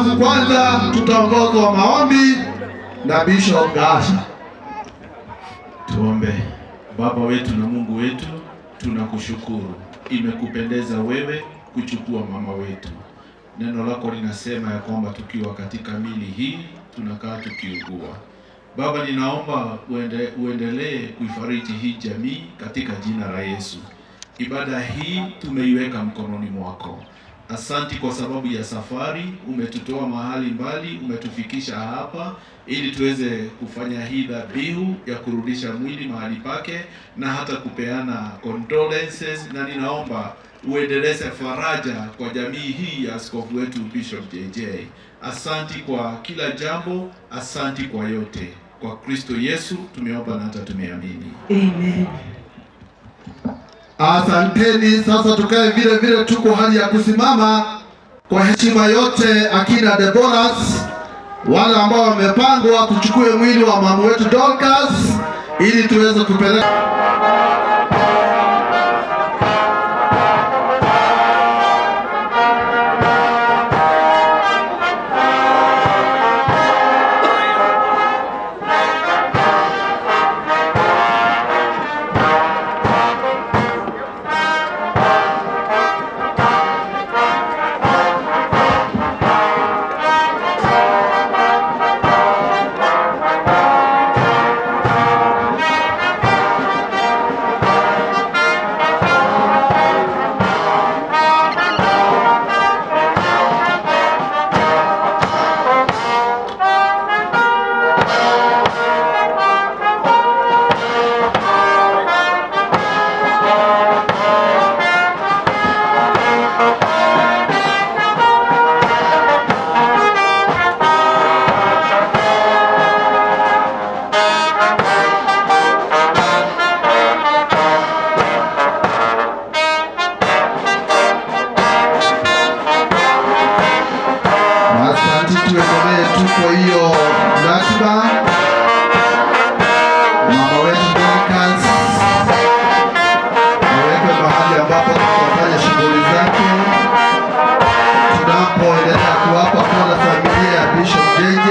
Alafu kwanza tutaongozwa maombi na Bishop Gasha. Tuombe. Baba wetu na Mungu wetu, tunakushukuru. Imekupendeza wewe kuchukua mama wetu. Neno lako linasema ya kwamba tukiwa katika mili hii tunakaa tukiugua. Baba, ninaomba uendelee kuifariji hii jamii katika jina la Yesu. Ibada hii tumeiweka mkononi mwako. Asanti kwa sababu ya safari, umetutoa mahali mbali, umetufikisha hapa ili tuweze kufanya hii dhabihu ya kurudisha mwili mahali pake na hata kupeana condolences, na ninaomba uendeleze faraja kwa jamii hii ya askofu wetu Bishop JJ. Asanti kwa kila jambo, asanti kwa yote. Kwa Kristo Yesu tumeomba na hata tumeamini. Amen. Asanteni. Sasa tukae vile vile, tuko hali ya kusimama kwa heshima yote akina Deborahs, wale ambao wamepangwa, tuchukue mwili wa mama wetu Dorcas ili tuweze kupeleka. Asante, tuendelee tu kwa hiyo ratiba. Mama wetu Dorcas awekwe mahali ambapo tutafanya shughuli zake, tunapoendelea kuwapa pole familia ya Bishop JJ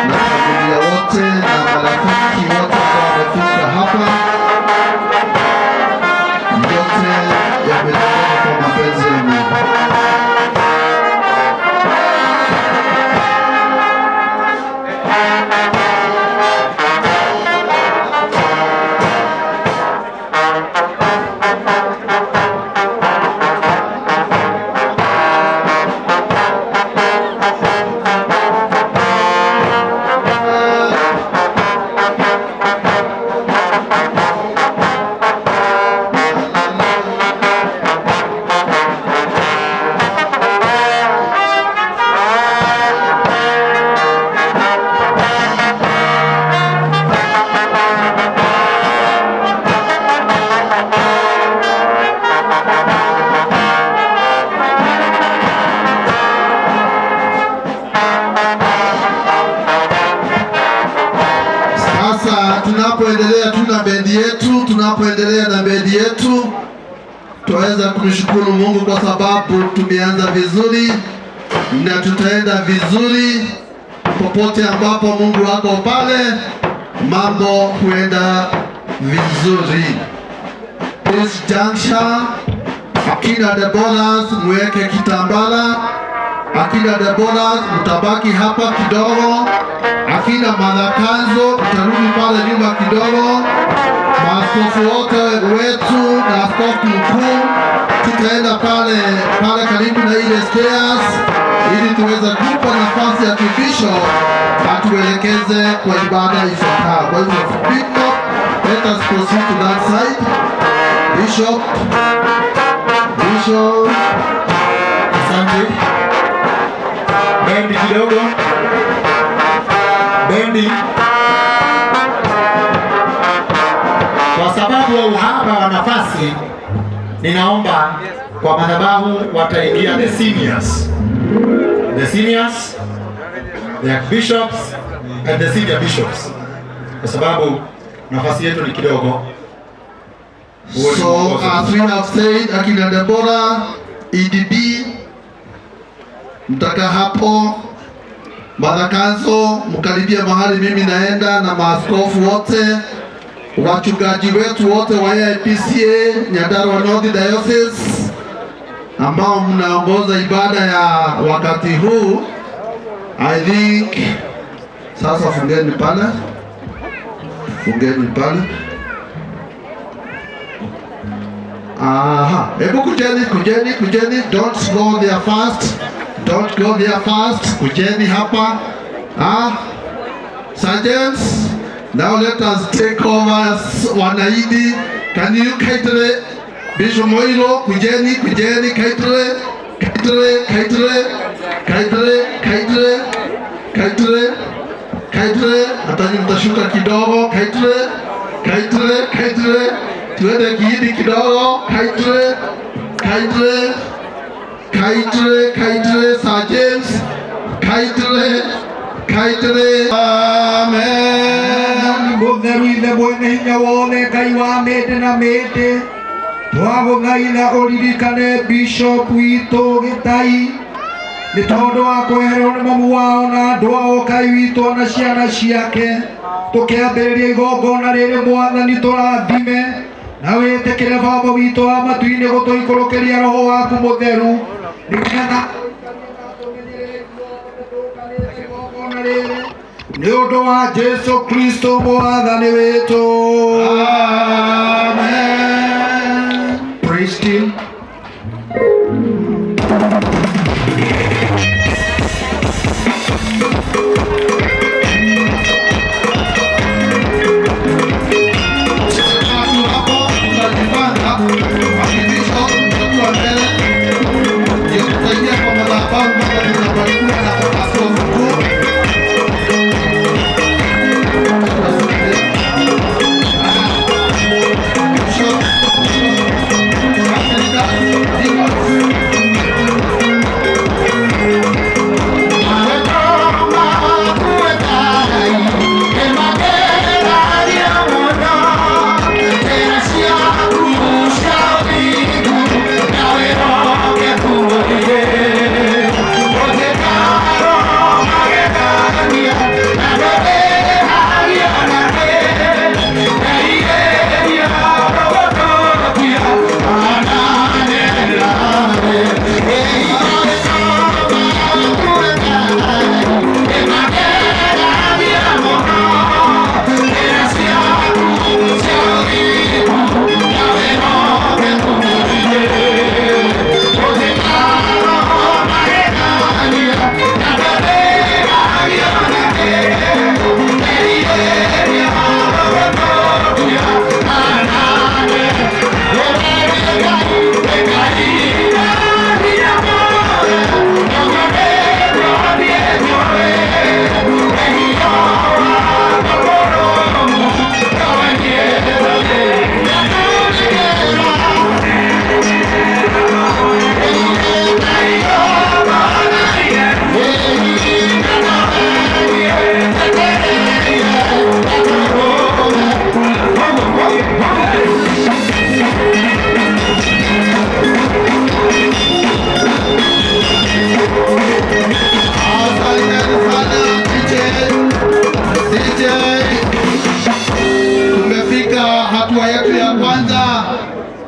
na familia wote na marafiki wote ambao wamefika hapa. Yote yametendeka kwa mapenzi ya Mungu. Sasa tunapoendelea tu na bendi yetu, tunapoendelea na bendi yetu, tuweza kumshukuru Mungu kwa sababu tumeanza vizuri na tutaenda vizuri. Popote ambapo Mungu ako pale, mambo huenda vizuri. This juncture, akina Deborahs mweke kitambala, akina Deborahs mtabaki hapa kidogo, akina Malakanzo mtarudi pale nyuma kidogo, maaskofu wote wetu na askofu mkuu tutaenda pale pale karibu na ile stairs ili tuweze kupa nafasi ya kibisho atuelekeze kwa ibada ifuatayo. Kwa hivyo Bishop, let us proceed to that side. Bishop, Bishop. Asante. Bendi kidogo. Bendi. Kwa sababu ya uhaba wa nafasi, ninaomba kwa madhabahu wataingia the seniors. The seniors, the bishops and the senior bishops. Kwa sababu nafasi yetu ni kidogo. Huo ni So mwongozo. as we have said, akina Deborah, EDB, Mtakaa hapo. Mother Council, mkaribia mahali mimi naenda na maaskofu wote, wachungaji wetu wote wa AIPCA Nyandarua North Diocese ambao mnaongoza ibada ya wakati huu. I think sasa fungeni pale, fungeni pale. Aha, hebu kujeni, kujeni, kujeni, don't go there fast. Don't go there fast. Kujeni hapa. Ah, Sir James, now let us take over Wanaidi. Can you kaitere? Bishop Moiro, kujeni, kujeni, kaitere, kaitere, kaitere, kaitere, kaitere, kaitere, kaitere. Hata nyinyi mtashuka kidogo, kaitere, kaitere, kaitere. Tuende kiidi kidogo, kaitere, kaitere. Kaitere, kaitere, Sir James, kaitere, kaitere. Amen. Mũtheru ithe mwene hinya wothe Ngai wa mĩndĩ na mĩndĩ, twagũthaitha ũririkane Bishop witũ Gĩtai nĩ tondũ wa kwehererwo nĩ mamu wao na andũ ao Ngai witũ na ciana ciake. Tũkĩambĩrĩria igongona rĩrĩ Mwathani tũrathime na wĩtĩkĩre Baba witũ wa matu-inĩ gũtũikũrũkĩria Roho waku mũtheru nĩgetha nĩ ũndũ wa Jesu Kristo Mwathani witũ. Amen. Praise team.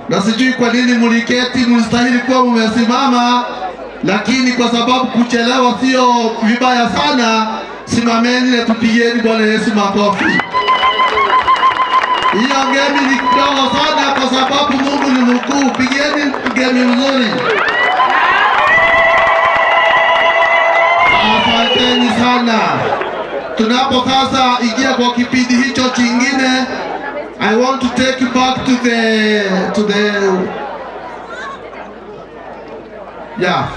Na sijui kwa nini muliketi, mlistahili kuwa mumesimama, lakini kwa sababu kuchelewa sio vibaya sana, simameni na tupigieni Bwana Yesu makofi. Hiyo ngemi ni kidogo sana kwa sababu Mungu ni mkuu. Pigieni ngemi mzuri. Asanteni sana. Tunapo sasa ingia kwa kipindi hicho chingine, I want to take you back to the yeah.